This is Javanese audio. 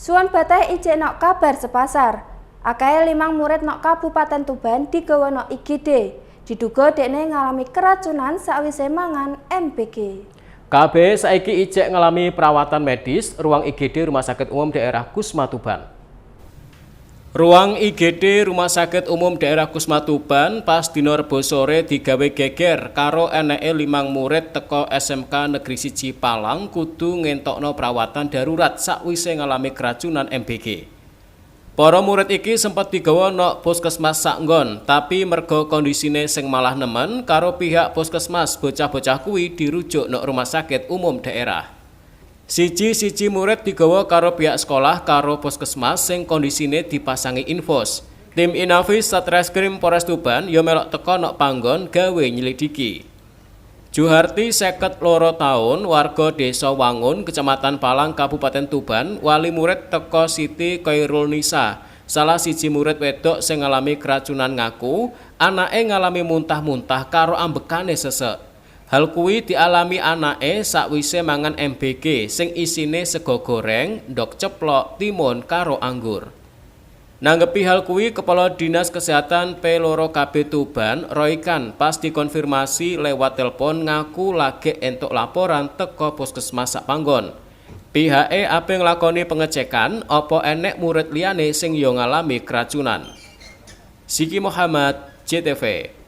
Suwon Bateh ijek nok kabar sepasar. Akeh limang murid nok Kabupaten Tuban digawa nok IGD. Diduga dekne ngalami keracunan sakwise mangan MBG. Kabeh saiki ijek ngalami perawatan medis ruang IGD Rumah Sakit Umum Daerah Kusma Tuban. Ruang IGD Rumah Sakit Umum Daerah Kusma Tuban pas dina Rebo sore digawe geger karo eneke limang murid teko SMK Negeri 1 Palang kudu ngentokno perawatan darurat sakwise ngalami keracunan MBG. Para murid iki sempat digawa nok puskesmas saknggon, tapi mergo kondisine sing malah nemen, karo pihak puskesmas bocah-bocah kuwi dirujuk nok rumah sakit umum daerah. Siji-siji murid digawa karo pihak sekolah karo puskesmas sing kondisine dipasangi infus. Tim Inafis Satreskrim Polres Tuban yo melok teko nok panggon gawe nyelidiki. Juharti, 52 tahun, warga Desa Wangun, Kecamatan Palang, Kabupaten Tuban, wali murid teko Siti Khairul Nisa, salah siji murid wedok sing ngalami keracunan, ngaku anake ngalami muntah-muntah karo ambekane sesek. Hal kuwi dialami anake sakwise mangan MBG sing isine sego goreng, ndok ceplok, timun karo anggur. Nanggepi hal kuwi, Kepala Dinas Kesehatan P2 KB Tuban, Roykan, pas dikonfirmasi lewat telepon ngaku lagi entuk laporan teko puskesmas sak panggon. Pihake ape nglakoni pengecekan apa enek murid liyane sing yo ngalami keracunan. Siki Muhammad, JTV.